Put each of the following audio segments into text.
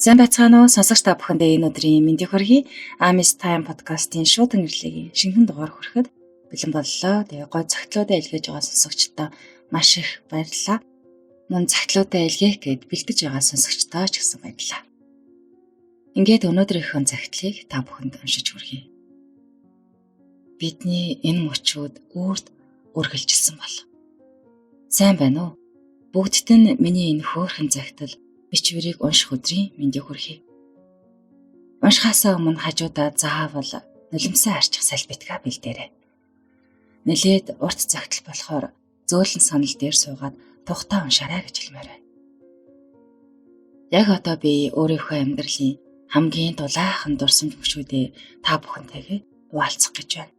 Сайн байцгаана уу? Сонсогч та бүхэндээ энэ өдрийн мэндийг хүргэе. Amis Time podcast-ийн шуудан ирлэгийн шинэхэн дугаар хүрэхэд бэлэн боллоо. Тэгээ гой цагтлуудаа илгээж байгаа сонсогчдоо маш их баярлалаа. Мөн цагтлуудаа илгээх гээд бэлдэж байгаа сонсогчдоо ч гэсэн баярлалаа. Ингээд өнөөдрийнхөө цагтлыг та бүхэнд уншиж хүргэе. Бидний энэ мөчүүд үрд үргэлжилсэн бол. Сайн байна уу? Бүгдд нь миний энэ хөөрхөн цагтл бичвэрийг унших өдрийн мэндийг хүргэе. Уншихаасаа өмнө хажуудаа заавал нулимсаа арчих салбитгаа бэлдээрэй. Нэлээд урт цагтл болохоор зөөлөн санал дээр суугаад тухтаа уншаарай гэж хэлмээр байна. Яг одоо би өөрийнхөө амьдралын хамгийн дулаахан дурсамж мөчүүдээ та бүхэнтэйгээ хуваалцах гэж байна.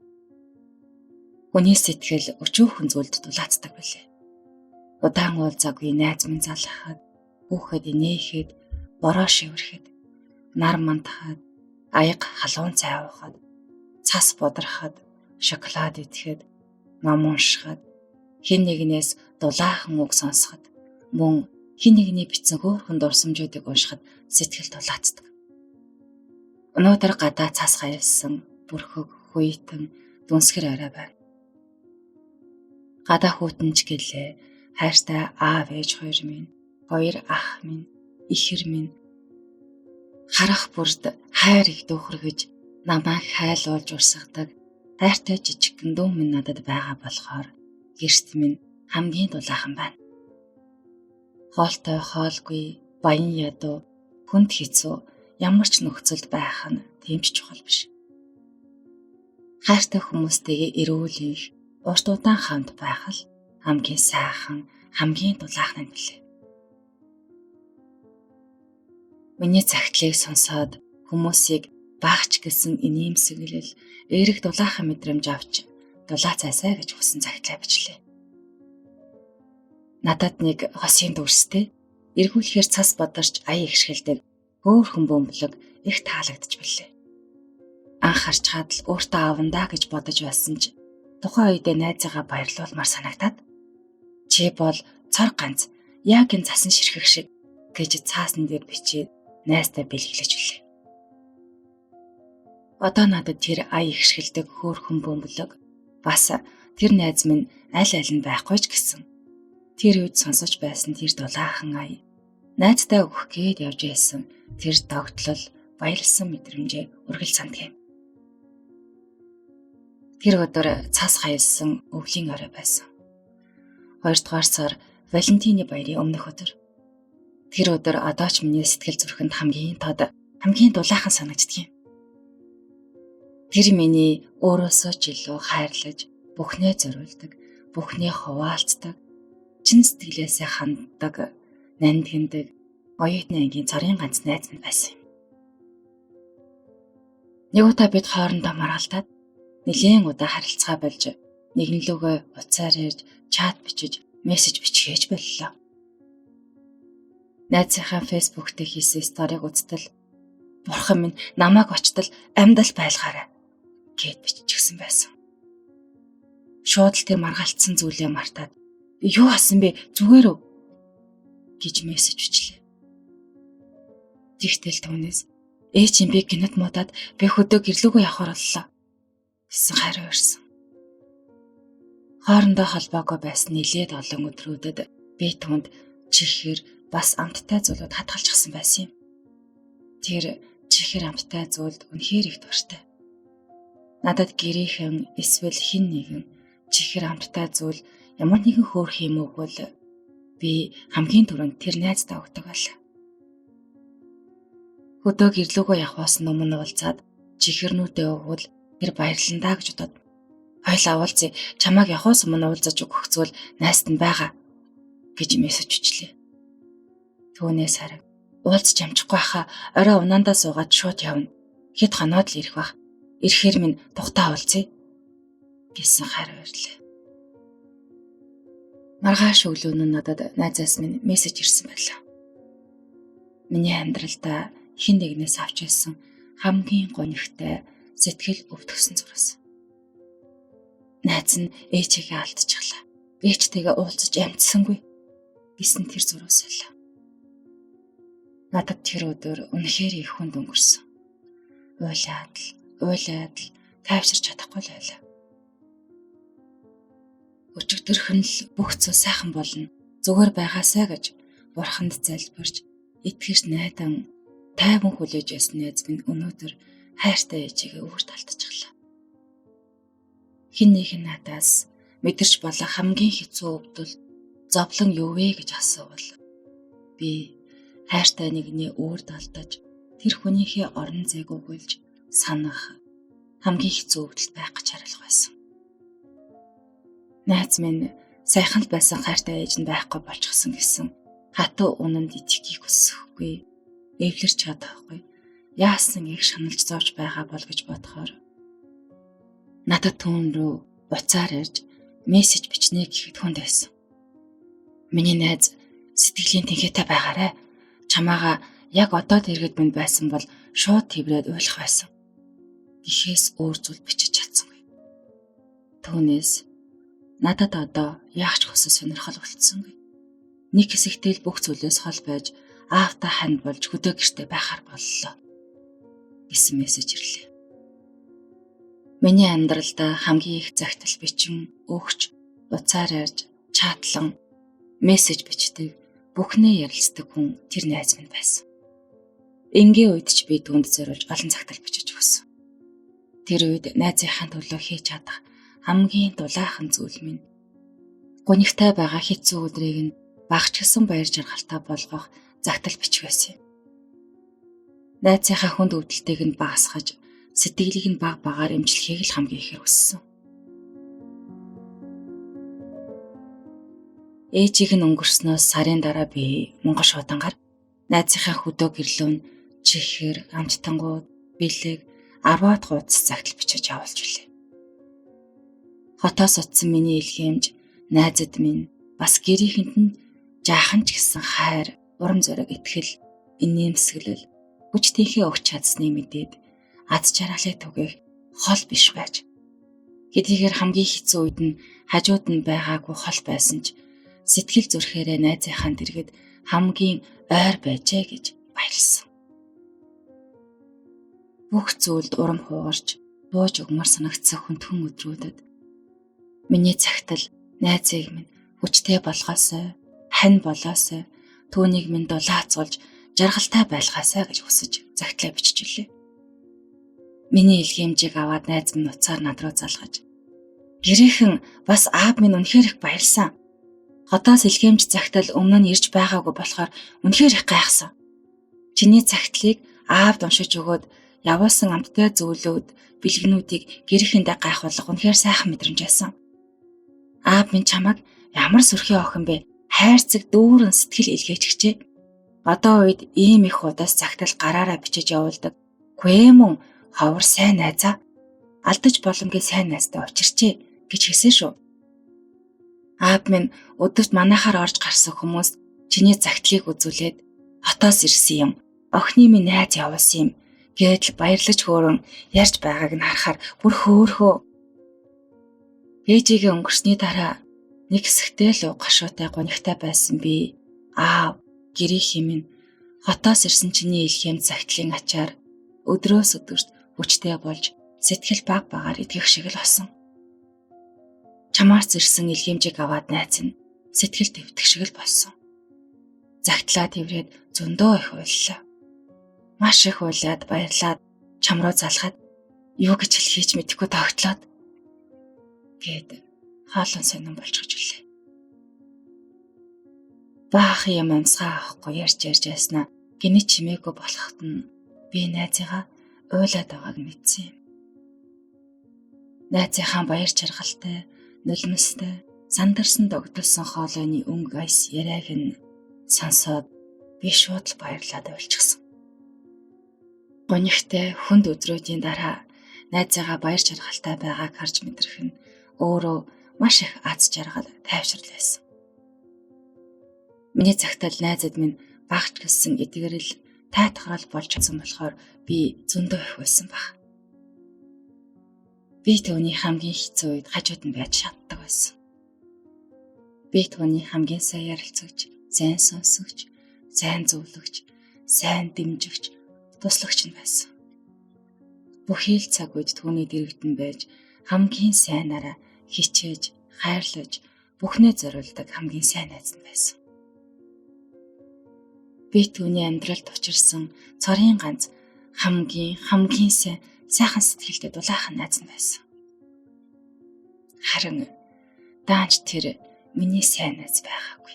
Хүний сэтгэл өчүүхэн зүйлд дулаацдаг билээ. Удаан уулзаагүй найз минь залхахад, хүүхэд инээхэд, бороо шиврэхэд, нар мандахад, аяга халуун цай уухад, цас будрахад, шоколад идэхэд, ном уншихад, хэн нэгнээс дулаахан үг сонсоход, мөн хэн нэгний бичсэн хөөрхөн дурсамжуудыг уншихад сэтгэл дулаацдаг. Өнөөдөр гадаа цас хаялсан, бүрхэг, хүйтэн, дүнсгэр орой байна. Гадаа хүйтэн ч гэлээ, хайртай аав ээж хоёр минь, хоёр ах минь, ихэр минь харах бүрд хайр их дүүхэргэж намайг хайлуулж урсгадаг хайртай жижигхэн дүү минь надад байгаа болохоор гэрт минь хамгийн дулаахан байна. Хоолтой хоолгүй, баян ядуу, хүнд хэцүү ямар ч нөхцөлд байх нь тийм ч чухал биш. Хайртай хүмүүстэйгээ эрүүл энх, урт удаан хамт байх л хамгийн сайхан, хамгийн дулаахан юм билээ. Миний цагтлыг сонсоод хүмүүсийг багч гэсэн инээмсэглэл, эерэг дулаахан мэдрэмж авч дулаацаасай гэж хүсэн цагтлаа бичлээ. Надад нэг хосын дүрстэй эргүүлэхээр цас бодарч ая ихшгэлдэг хөөрхөн бөмбөлөг их таалагдж билээ. Анх харчхаад л өөртөө авандаа гэж бодож байсан ч тухайн үедээ найзыгаа баярлуулмаар санагдаад чи бол цор ганц яг энэ цасан ширхэг шиг гэж цаасан дээр бичээд найзтай бэлгэлж билээ. Одоо надад тэр ая ихшгэлдэг хөөрхөн бөмбөлөг бас тэр найз минь аль аль нь байхгүй ч гэсэн тэр үед сонсож байсан тэр дулаахан ая найздаа өгөх гээд явж байсан тэр догтлол баярлсан мэдрэмжээ үргэлж санддаг юм. Тэр өдөр цас хаялсан өвлийн орой байсан. 2 дугаар сар Валентины баярын өмнөх өдөр. Тэр өдөр одоо ч миний сэтгэл зүрхэнд хамгийн тод, хамгийн дулаахан санагддаг юм. Тэр миний өөрөөсөө ч илүү хайрлаж, бүхнээ зориулдаг, бүхнээ хуваалцдаг, чин сэтгэлээсээ ханддаг, нандиндаг оюутны ангийн цорын ганц найз минь байсан юм. Нэг удаа бид хоорондоо маргалдаад нэлээн удаа харилцаа болж нэгэн лүгөө утсаар ярьж, чат бичиж, мессеж бичгээж боллоо. Найзынхаа Facebook дээр хийсэн сториг үзтэл бурхан минь намайг очтол амьд л байлгаарай гэд биччихсэн байсан. Шууд л тэр маргалцсан зүйлээ мартаад юу асан бэ, зүгээр үү гэж мессеж бичлээ. Тэгтэл түүнээс ээж юм би гинэт муудаад би хөдөө гэрлүүгөө явахар боллоо гэсэн хариу ирсэн. Хоорондоо холбоогүй байсан нэлээд олон өдрүүдэд би түнд чихэр бас амттай зүйлүүд хадгалчихсан байсан юм. Тэр чихэр амттай зүйлд үнэхээр их дуртай. Надад гэрийнхэн эсвэл хэн нэгэн чихэр амттай зүйл ямар нэгэн хөөрх юм өгвөл би хамгийн түрүүнд тэр найздаа өгдөг байлаа. Хөдөө гэрлүүгөө явахаас өмнө уулзаад чихэрнүүдээ өгвөл тэр баярландаа гэж бодоод хоёлаа уулзъя, чамайг явахаас өмнө уулзаж өгөх зүйл найзт нь байгаа гэж мессеж бичлээ. Түүнээс харин уулзч амжихгүй хаа, орой унаандаа суугаад шууд явна. Хэд хоноод л ирэх бах. Ирэхээр минь тухтаа уулзъя гэсэн хариу ирлээ. Маргааш өглөө нь надад найзаас минь мессеж ирсэн байлаа. Миний амьдралдаа хэн нэгнээс авч ирсэн хамгийн гонигтай сэтгэл өвтгөсөн зурас. Найз нь ээжигээ алдчихлаа. Ээжтэйгээ уулзаж амжсангүй гэсэн тэр зурус байлаа. Надад тэр өдөр үнэхээр их хүнд өнгөрсөн. Уйлаад л тайвширч чадахгүй л байлаа. Өчигдөрхөн л бүх зүйл сайхан болно. Зүгээр байгаасай гэж бурханд залбирч итгэж найдан тайван хүлээж байсан найз минь өнөөдөр хайртай ээжигээ өөрт алдчихлаа. Хэн нэг нь надаас мэдэрч болох хамгийн хэцүү өвдөл зовлон юу вэ гэж асуувал би хайртай нэгний өөрт алдаж тэр хүнийхээ орон зайг өгүүлж санах хамгийн хэцүү өвдөлт байх гэж хариулах байсан. Найз минь сайхан л байсан хайртай ээж нь байхгүй болчихсон гэсэн хатуу үнэнд итгэхийг хүсэхгүй, эвлэрч чадахгүй, яасан их шаналж зовж байгаа бол гэж бодохоор надад түүн рүү уцаар ирж мессеж бичнэ гэхэд хүнд байсан. Миний найз сэтгэлийн тэнхээтэй байгаарай. Чамаага яг одоо тэргэд минь байсан бол шууд тэврээд уйлах байсан. Гэхээс өөр зүйл бичиж чадсангүй. Түүнээс надад одоо яах ч хүсэл сонирхол үлдсэнгүй. Нэг хэсэгтээ л бүх зүйлээс хол байж аавтай хань болж хөдөө гэртээ байхаар боллоо гэсэн мессеж ирлээ. Миний амьдралдаа хамгийн их загтал бичин, өгч, уцаар ярьж, чатлан, мессеж бичдэг, бүхнээ ярилцдаг хүн тэр найз минь байсан. Энгийн үед ч би түүнд зориулж олон загтал бичиж өгсөн. Тэр үед найзынхаа төлөө хийж чадах хамгийн дулаахан зүйл минь гунигтай байгаа хэцүү өдрийг нь багч гэсэн баяр жаргалтай болгох загтал бичих байсан юм. Найзынхаа хүнд өвдөлтийг нь багасгаж, сэтгэлийг нь баг багаар эмчлэхийг л хамгийн ихээр хүссэн. Ээжийг нь өнгөрснөөс сарын дараа би Монгол шуудангаар найзынхаа хөдөө гэрлөө нь чихэр, амттангууд, бэлэг, 10-аад хуудас загтал бичиж явуулж билээ. Хотоос утсан миний илгээмж найзад минь бас гэрийнхэнд нь жаахан ч гэсэн хайр, урам зориг, итгэл, инээмсэглэл, хүч тэнхээ өгч чадсныг мэдээд аз жаргалыг түгээх хол биш байж. Хэдийгээр хамгийн хэцүү үед нь хажууд нь байгаагүй хол байсан ч сэтгэл зүрхээрээ найзынхаа дэргэд хамгийн ойр байжээ гэж баярлсан. Бүх зүйлд урам хугарч бууж өгмөр санагдсан хүндхэн өдрүүдэд миний цагтал найзыг минь хүчтэй болгоосой, хань болоосой, түүнийг минь дулаацуулж жаргалтай байлгаасай гэж хүсэж загтлаа биччихлээ. Миний илгээмжийг аваад найз минь уцаар над руу залгаж, гэрийнхэн бас аав минь үнэхээр их баярлсан. Хотоос илгээмж загтал өмнө нь ирж байгаагүй болохоор үнэхээр их гайхсан. Чиний загтлыг аавд уншиж өгөөд явуулсан амттай зүйлүүд, бэлгнүүдийг гэрийнхэндээ гайхуулах үнэхээр сайхан мэдрэмж байсан. Аав минь чамайг ямар сүрхий охин бэ? Хайрцаг дүүрэн сэтгэл илгээч гэжээ. Одоо үед ийм их удаас загтал гараараа бичиж явуулдаг. Гүэмүн ховор сайн найзаа. Алдаж боломгүй сайн найзтай учирчээ гэж хэлсэн шүү. Аав минь өдөрт манайхаар орж гарсан хүмүүс чиний загтлыг үзүүлээд хотоос ирсэн юм. Охины минь найз явуулсан юм гэдэл баярлаж хөөрөн ярьж байгааг нь харахаар бүр хөөрхөө. Ээжигээ өнгөрсний дараа нэг хэсэгтээ л гашуутай гунигтай байсан би. Аав гэрийнх минь хотоос ирсэн чиний илгээмж загтлын ачаар өдрөөс өдөрт хүчтэй болж сэтгэл баг багаар итгэх шиг л болсон. Чамаас ирсэн илгээмжийг аваад найз нь сэтгэл твдэх шиг л болсон. Загтлаа тэврээд зөндөө их уйллаа. Маш их уйлаад баярлаад чам руу залхаад юу гэж хэлхийч мэдэхгүй тогтлоод гээд хоолон сонин болчихж үлээ. Баахан юм амьсгаа авахгүй ярьж яснаа гинэ чимээгүй болоход нь би найзыгаа уйлаад байгааг мэдсэн юм. Найзынхаа баяр жаргалтай, нулимстай, сандарсан догдолсон хоолойны өнгө аяс яриаг нь сонсоод би шууд л баярлаад уйлчихсан. Гунигтай хүнд өдрүүдийн дараа найзыгаа баяр жаргалтай байгааг харж мэдрэх нь өөрөө маш их аз жаргал тайвшрал байсан. Миний цагтал найзад минь багч гэсэн эдгэрэл тайтгарал болж чадсан болохоор би зөндөө их байсан баг. Би түүний хамгийн хэцүү үед хажууд нь байж чаддаг байсан. Би түүний хамгийн сайн ярилцагч, сайн сонсогч, сайн зөвлөгч, сайн дэмжигч, туслагч нь байсан. Бүхий л цаг үед түүний дэрэгдэн байж хамгийн сайнаараа хичээж, хайрлаж, бүхнээ зориулдаг хамгийн сайн найз нь байсан. Би түүний амьдралд учирсан цорын ганц хамгийн сайн сайхан сэтгэлтэй дулаахан найз нь байсан. Харин даанч тэр миний сайн найз байгаагүй.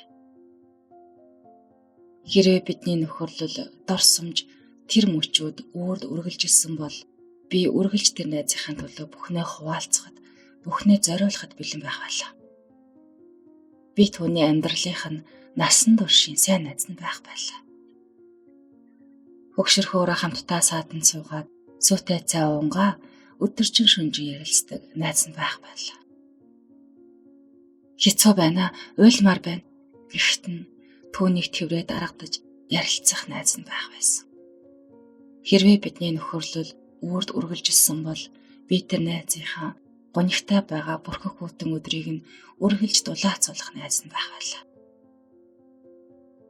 Хэрвээ бидний нөхөрлөл, дорсомж тэр мөчүүд үүрд үргэлжилсэн бол би үргэлж тэр найзынхаа төлөө бүхнээ хуваалцахад, бүхнээ зориулахад бэлэн байх байлаа. Би түүний амьдралынх нь насан туршийн сайн найз нь байх байлаа. Хөгшөрхөөрөө хамтдаа саатан суугаад сүйтэй цай уунгаа өдөржин шүнжин ярилцдаг найз нь байх байлаа. Хэцүү байна, уйлмаар байна гэхэд нь түүнийг тэврээд аргадаж ярилцах найз нь байх байсан. Хэрвээ бидний нөхөрлөл үүрд үргэлжилсэн бол би тэр найзынхаа гунигтай байгаа бүрхэх хүйтэн өдрийг нь үргэлж дулаацуулах найз нь байх байлаа.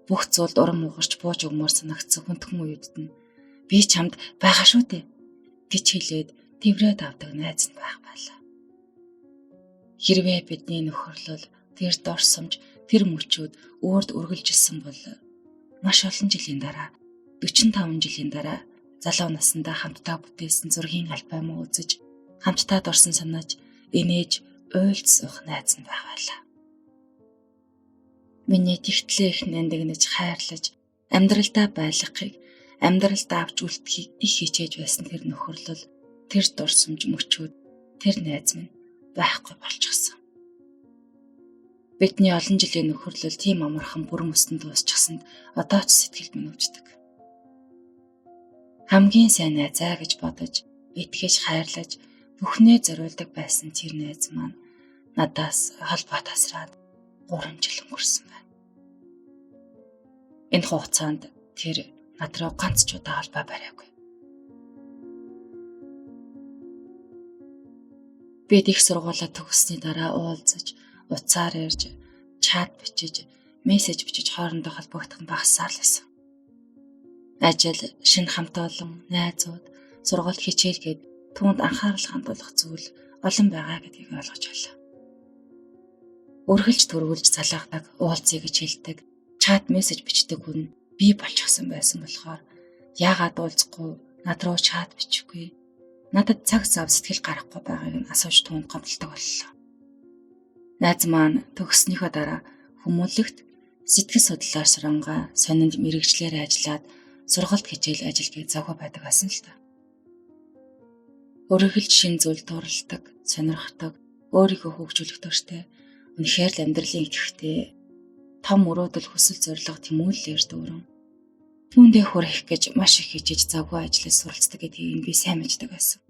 Бүх зүйлд урам угарч бууж өгмөр санагдсан хүндхэн үеүдд нь би чамд байгаа шүү дээ гэж хэлээд тэврээд авдаг найз нь байх байлаа. Хэрвээ бидний нөхөрлөл, тэр дорсомж, тэр мөчүүд үүрд үргэлжилсэн бол маш олон жилийн дараа 45 жилийн дараа залуу насндаа хамтдаа бүтээсэн зургийн альбом үзэж, хамтдаа дурсан санааж, инээж, уйлж суух найз нь байх байлаа. Миний тэгтлээ их нандинаж хайрлаж, амьдралдаа байлгахыг, амьдралдаа авч үлдэхийг их хичээж байсан тэр нөхөрлөл, тэр дурсамж мөчүүд, тэр найз минь байхгүй болчихсон. Бидний олон жилийн нөхөрлөл тийм амархан бүрэн өстөн дуусчихсанд одоо ч сэтгэлд минь өвчдөг. Хамгийн сайн найзаа гэж бодож, итгэж хайрлаж, бүхнээ зориулдаг байсан тэр найз маань надаас холбоо тасраад 3 жил өнгөрсөн байна. Энэ хугацаанд тэр над руу ганц ч удаа холбоо бариагүй. Бид их сургуулаа төгссөний дараа уулзаж, утсаар ярьж, чат бичиж, мессеж бичиж хоорондоо холбогдох нь багасаар л байсан. Ажил, шинэ хамт олон, найзууд, сургууль хичээл гээд түүнд анхаарал хандуулах зүйл олон байгаа гэдгийг ойлгож байлаа. Үргэлж төрүүлж залгаадаг, уулзъя гэж хэлдэг, чат мессеж бичдэг хүн би болчихсон байсан болохоор яагаад уулзахгүй, над руу чат бичихгүй, надад цаг зав сэтгэл гарахгүй байгааг нь асууж түүнд гомдолдог боллоо. Найз маань төгссөнийхөө дараа хүмүүлэгт сэтгэл судлаар сурангаа сонинд мэрэгчлэр ажиллаад сургалт хичээл ажил гэж завгүй байдаг байсан л та. Өргөлж шин зүйл дууралдаг, сонирхдог, өөрийгөө хөгжүүлэх дуртай, үнэхээр л амьдралын идэвхтэй, том мөрөөдөл хүсэл зорилго тэмүүллээр дүүрэн. Түүндээ хүрэх гэж маш их хичээж завгүй ажиллаж суралцдаг гэдгийг би сайн мэддэг байсан.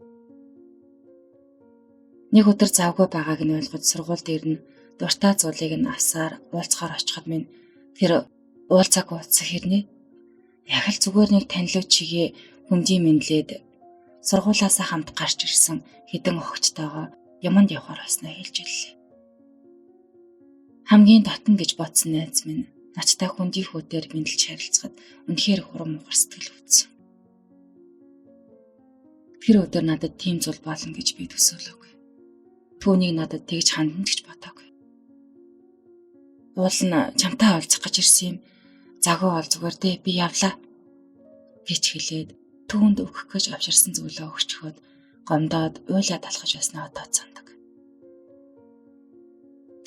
Нэг өдөр завгүй байгааг нь ойлгож сургууль дээр нь дуртай зүйлийг нь авсаар уулзахаар очиход минь тэр уулзаагүй утсан хэрнээ. Яг л зүгээр нэг танилуй чигээ хүндий мэдлээд сургуулаасаа хамт гарч ирсэн хэдэн охидтойгоо юманд явахаар болсноо хэлж ирлээ. Хамгийн дотн гэж бодсон найз минь надтай хүндий хүүтээр мэдлж харилцахад үнэхээр хурам угар сэтгэл өвдсөн. Тэр өдөр надад тийм зүйл болно гэж би төсөөлөөгүй. Түүнийг надад тэгж хандна гэж бодоогүй. Уул нь чамтай уулзах гэж ирсэн юм. Загуу ол зүгээр дээ, би явлаа гэж хэлээд түүнд өгөх гэж авчирсан зүйлээ өгчхөөд гомдоод уйлаад алхаж байснаа одоо сандаг.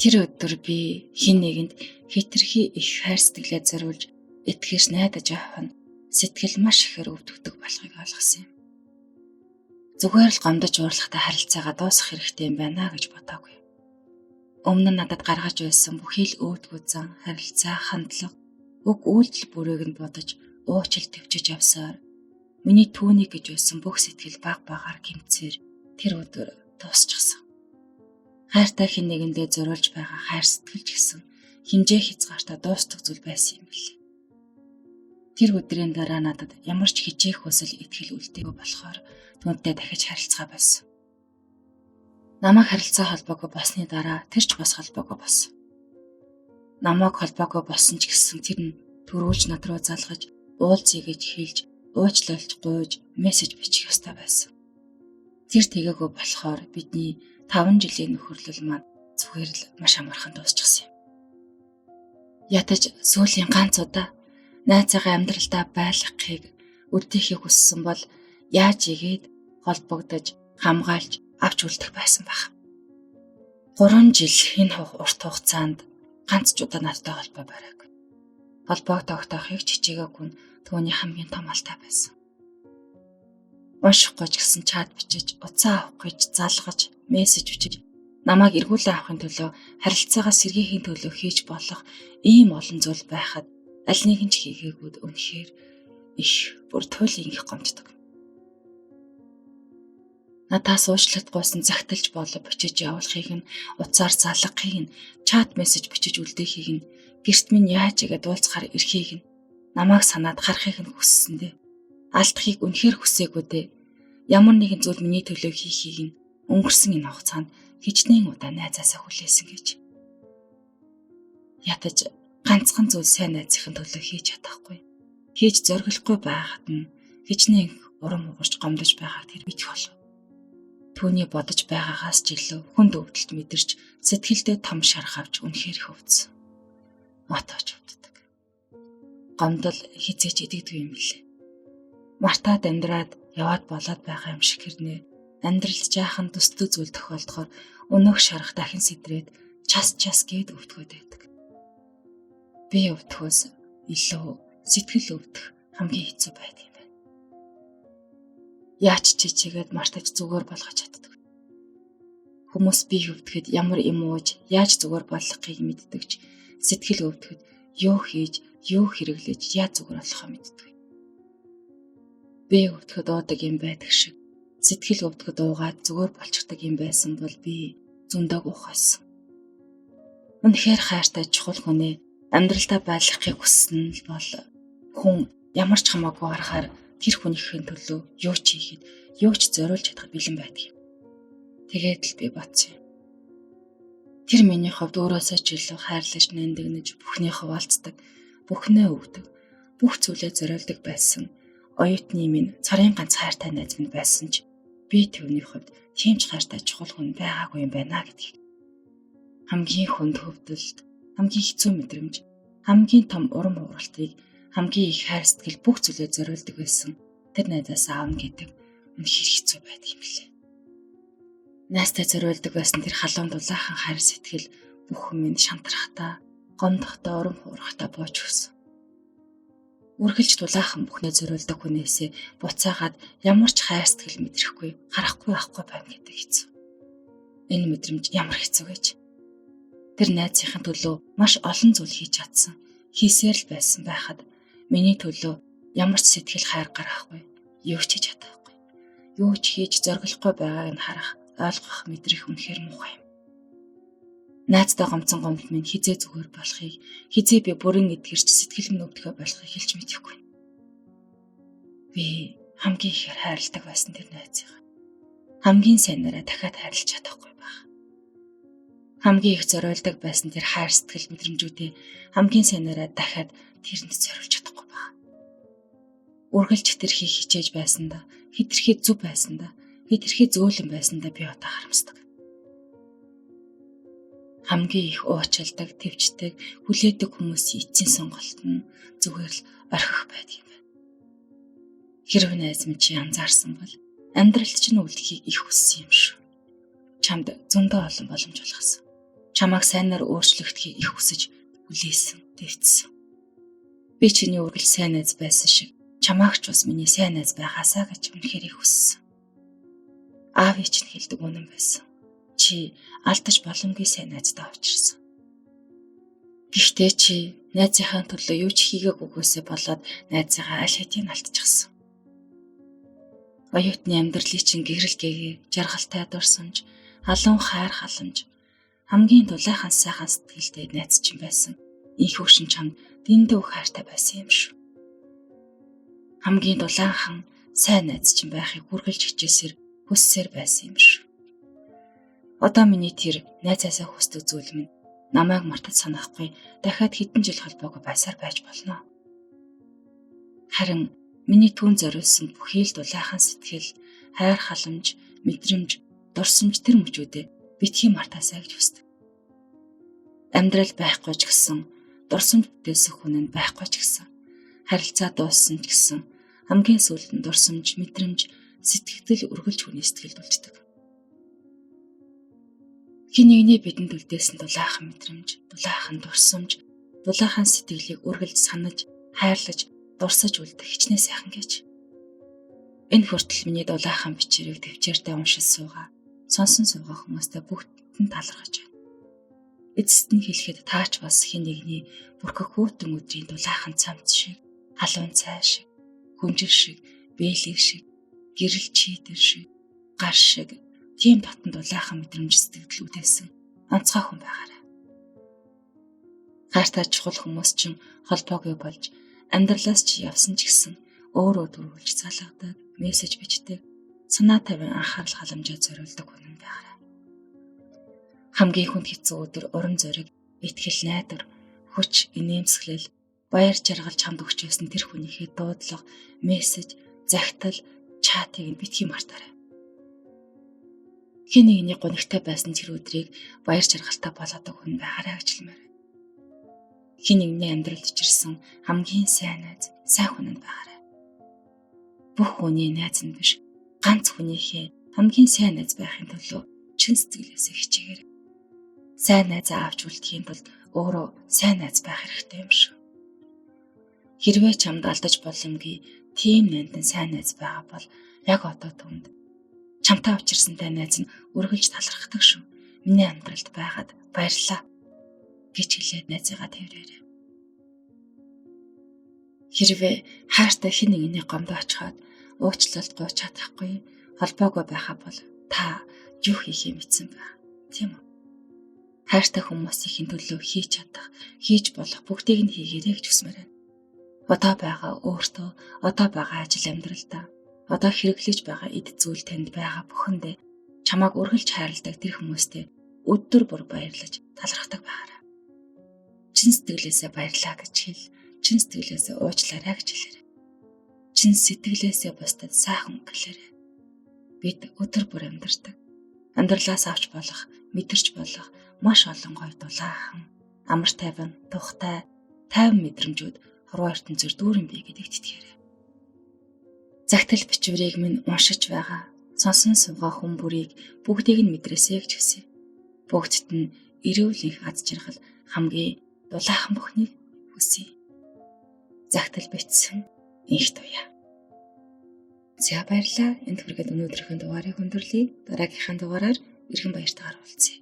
Тэр өдөр би хин нэгэнд хитрхи их хайр сэтгэлээ зориулж итгэж найдаж явах нь сэтгэл маш ихээр өвдөгдөг болохыг ойлгосон юм. Зүгээр л гомдож уурлахтай харилцаагаа дуусгах хэрэгтэй юм байна гэж бодоогүй. Өмнө нь надад гаргаж байсан бүхий л өөдгөө зан, харилцаа, хандлага, уг үйлдэл бүрийг нь бодож уучил төвчөж явсаар миний түүнийг гэж байсан бүх сэтгэл баг багаар гэмцээр тэр өдөр дуусчихсан. Хайртай хэн нэгэндээ зориулж байгаа хайр сэтгэл ч гэсэн хэмжээ хязгаартай дуустдаг зүйл байсан юм билээ. Тэр өдрийн дараа надад ямар ч хичээх хүсэл итгэл үлдээгүй болохоор түүнтэй дахиж харилцгаа болсон. Намайг харилцаа холбоогүй болсны дараа тэр ч бас холбоогүй болсон. Намайг холбоогүй болсон ч гэсэн тэр нь төрүүлж над руу залгаж уулзъя гэж хэлж, уучлалт гуйж, мессеж бичих ёстой байсан. Тэр тэгээгүй болохоор бидний 5 жилийн нөхөрлөл маань зүгээр л маш амархан дуусчихсан юм. Ятаж сүүлийн ганц удаа найзаагаа амьдралдаа байлгахыг, үлдээхийг хүссэн бол яаж игээд холбогдож, хамгаалж авч үлдэх байсан байх. 3 жил энэ урт хугацаанд ганц ч удаа надтай холбоо бариагүй. Холбоог тогтоохыг ч хичээгээгүй нь түүний хамгийн том алдаа байсан. Уншихгүй ч гэсэн чат бичиж, утсаа авах гэж залгаж, мессеж бичиж, намайг эргүүлэн авахын төлөө, харилцаагаа сэргээхийн төлөө хийж болох ийм олон зүйл байхад аль нэг нь ч хийгээгүйд үнэхээр их бүр туйлын их гомддог. Надаас уучлалт гуйсан загталж болов бичиж явуулахыг нь, утсаар залгахыг нь, чат мессеж бичиж үлдээхийг нь, гэрт минь яаж игээд уулзахаар ирэхийг нь, намайг санаад харахыг нь хүссэн дээ. Алдахыг үнэхээр хүсээгүй дээ. Ямар нэгэн зүйл миний төлөө хийхийг нь өнгөрсөн энэ хугацаанд хичнээн удаа найзаасаа хүлээсэн гэж. Ятаж ганцхан зүйл сайн найзынхын төлөө хийж чадахгүй. Хийж зориглохгүй байхад нь хичнээн урам угарч гомдож байгааг тэр мэдэх болов. Түүний бодож байгаагаас ч илүү хүнд өвдөлт мэдэрч сэтгэлдээ том шарх авч үнэхээр их өвдсөн. Отооч өвддөг. Гомдол хизээч идэгдэг юм лээ. Мартаад амьдраад яваад болоод байгаа юм шиг хэрнээ амьдралд жаахан төстэй зүйл тохиолдохоор өнөөх шарах дахин сэтрээд час час гээд өвдгөөд байдаг. Би өвдөхөөс илүү сэтгэл өвдөх хамгийн хэцүү байдаг юм байна. Яаж ч чигээд мартаж зүгээр болгож чаддаг. Хүмүүс би өвдөхэд ямар юм ууж, яаж зүгээр болгохыг мэддэг ч сэтгэл өвдөхэд юу хийж, юу хэрэглэж, яаж зүгээр болохоо мэддэг. Би өвдөхэд уудаг юм байдаг шиг сэтгэл өвдөхэд уугаад зүгээр болчихдог юм байсан бол би зөндөг уух байсан. Үнэхээр хайртай чухал хүнээ амьдралдаа байлгахыг хүссэн л бол хүн ямар ч хамаагүй харахаар тэр хүнийхэн төлөө юу ч хийхэд, юу ч зориулж чадахад бэлэн байдаг юм. Тэгээд л би бодсон юм. Тэр миний хувьд өөрөөсөө ч илүү хайрлаж, нандинаж, бүхний хуваалцдаг, бүхнээ өгдөг, бүх зүйлээ зориулдаг байсан. Оюутны минь цорын ганц хайртай найз минь байсан ч би түүний хувьд тийм ч хайртай чухал хүн байгаагүй юм байна гэдгийг. Хамгийн хүнд хөвдөлт, хамгийн хэцүү мэдрэмж, хамгийн том урам хугаралтыг, хамгийн их хайр сэтгэл бүх зүйлээ зориулдаг байсан тэр найзаас аавна гэдэг үнэхээр хэцүү байдаг юм лээ. Найзтай зориулдаг байсан тэр халуун дулаахан хайр сэтгэл бүх юм шантрахтаа, гомдохдоо, урам хугарахтаа бууж өгсөн. Үргэлж дулаахан бүхнээ зориулдаг хүнээсээ буцаагаад ямар ч хайр сэтгэл мэдрэхгүй, харахгүй байхгүй байна гэдэг хэцүү. Энэ мэдрэмж ямар хэцүү гэж. Тэр найзынхын төлөө маш олон зүйл хийж чадсан, хийсээр л байсан байхад миний төлөө ямар ч сэтгэл хайр гаргахгүй, юу ч хийж чадахгүй, юу ч хийж зориглохгүй байгааг нь харах, ойлгох, мэдрэх үнэхээр муухай юм. Найздаа гомцсон гомдол минь хизээ зүгээр болохыг, хизээ би бүрэн эдгэрч сэтгэл минь өвдөхөө болохыг хэлж мэдэхгүй. Би хамгийн ихээр хайрладаг байсан тэр найзыг хамгийн сайнараа дахиад хайрлаж чадахгүй байх. Хамгийн их зориулдаг байсан тэр хайр сэтгэл мэдрэмжүүдээ хамгийн сайнараа дахиад тэрэнд зориулж чадахгүй байх. Үргэлж хэтэрхий хичээж байсандаа, хэтэрхий зөв байсандаа, хэтэрхий зөөлөн байсандаа би одоо харамсдаг. Хамгийн их уучилдаг, төвчдөг, хүлээдэг хүмүүсийн эцсийн сонголт нь зүгээр л орхих байдаг юм байна. Хэрв найз минь чи анзаарсан бол амьдралд чинь үлдэхийг их хүссэн юм шүү. Чамд зөндөө олон боломж олгосон. Чамайг сайнаар өөрчлөгдөхийг их хүсэж хүлээсэн, твцсэн. Би чиний үргэлж сайн найз байсан шиг чамайг ч бас миний сайн найз байгаасаа гэж үнэхээр их хүссэн. Аав чинь хэлдэг үнэн байсан. Чи алдаж боломгүй сайн найзтай учирсан. Гэхдээ чи найзынхаа төлөө юу ч хийгээгүйгээсээ болоод найзыгаа аль хэдийн алдчихсан. Оюутны амьдралыг чинь гэрэл гээгээ, жаргалтай дурсамж, халуун хайр халамж, хамгийн дулаахан сайхан сэтгэлтэй найз чинь байсан. Инх хөшин чамд дэндүү хайртай байсан юм шүү. Хамгийн дулаахан сайн найз чинь байхыг үргэлж хичээсээр хүссээр байсан юм шүү. Одоо миний тэр найзаасаа хүсдэг зүйл минь намайг мартаж санахгүй дахиад хэдэн жил холбоогүй байсаар байж болно. Харин миний түүн зориулсан бүхий л дулаахан сэтгэл, хайр халамж, мэдрэмж, дурсамж тэр мөчүүдээ битгий мартаасай гэж хүсдэг. Амьдрал байхгүй ч гэсэн, дурсамж бүтээсэн хүн нь байхгүй ч гэсэн, харилцаа дууссан ч гэсэн хамгийн сүүлд нь дурсамж, мэдрэмж, сэтгэгдэл үргэлж хүний сэтгэлд үлддэг. Хэн нэгний бидэнд үлдээсэн дулаахан мэдрэмж, дулаахан дурсамж, дулаахан сэтгэлийг үргэлж санаж, хайрлаж, дурсаж үлдэх хичнээн сайхан гэж. Энэ хүртэл миний дулаахан бичвэрийг төвчээртэй уншиж суугаа, сонсон суугаа хүмүүстээ бүгдэд нь талархаж байна. Эцэст нь хэлэхэд таач бас хэн нэгний бүрхэх хүйтэн өдрийн дулаахан цамц шиг, халуун цай шиг, хүнжил шиг, бээлий шиг, гэрэл чийдэр шиг, гар шиг тийм татан дулаахан мэдрэмж сэтгэгдэл үдээсэн онцгой хүн байгаарай. Хайртай чухал хүмүүс чинь холбоогүй болж амьдралаас чи явсан ч гэсэн өөрөө төрүүлж залгадаг, мессеж бичдэг, санаа тавин анхаарал халамжаа зориулдаг хүн байгаарай. Хамгийн хүнд хэцүү өдөр урам зориг, итгэл найдвар, хүч, инээмсэглэл, баяр жаргал чамд өгч байсан тэр хүнийхээ дуудлага, мессеж, захидал, чатыг нь битгий мартаарай. Хэн нэгний гунигтай байсан тэр өдрийг баяр жаргалтай болгодог хүн байгаарай гэж хэлмээр. Хэн нэгний амьдралд учирсан хамгийн сайн найз, сайн хүн нь байгаарай. Бүх хүний найз нь биш, ганц хүнийхээ хамгийн сайн найз байхын төлөө чин сэтгэлээсээ хичээгээрэй. Сайн найзаа авч үлдэхийн тулд өөрөө сайн найз байх хэрэгтэй юм шиг. Хэрвээ чамд алдаж боломгүй тийм нандин сайн найз байгаа бол яг одоо түнд чамтай учирсантай найз нь үргэлж талархдаг шүү. Миний амьдралд байгаад баярлалаа гэж хэлээд найзыгаа тэрээрэй. Хэрвээ хайртай хэн нэгний гомдоо очиход уучлалт гуйж чадахгүй холбоогүй байхаа бол та юу хийхээ мэдсэн байх, тийм үү? Хайртай хүмүүсийн төлөө хийж чадах, хийж болох бүгдийг нь хийгээрэй гэж хүсмээр байна. Одоо байгаа өөртөө, одоо байгаа ажил амьдралдаа, одоо хэрэглэж байгаа эд зүйл танд байгаа бүхэндээ чамааг үргэлж хайрладаг тэр хүмүүстэй өдөр бүр баярлаж талархдаг байгаарай. Чин сэтгэлээсээ баярлаа гэж хэл, чин сэтгэлээсээ уучлаарай гэж хэлээрэй. Чин сэтгэлээсээ бусдад сайхан үг хэлээрэй. Бид өдөр бүр амьдардаг. Амьдралаас авч болох, мэдэрч болох маш олон гоё дулаахан, амар тайван, тухтай, тайван мэдрэмжүүд хорвоо ертөнцөөр дүүрэн бий гэдэгт итгээрэй. Загтал бичвэрийг минь уншиж байгаа, сонсон суугаа хүн бүрийг бүгдийг нь мэдрээсэй гэж хүсье. Бүгдд нь эрүүл энх аз жаргал хамгийн дулаахан бүхнийг хүсье. Загтал бичсэн Энх Туяа. За баярлалаа. Энд хүргээд өнөөдрийнхөө дугаарыг өндөрлөе. Дараагийнхаа дугаараар эргэн баяртайгаар уулзъя.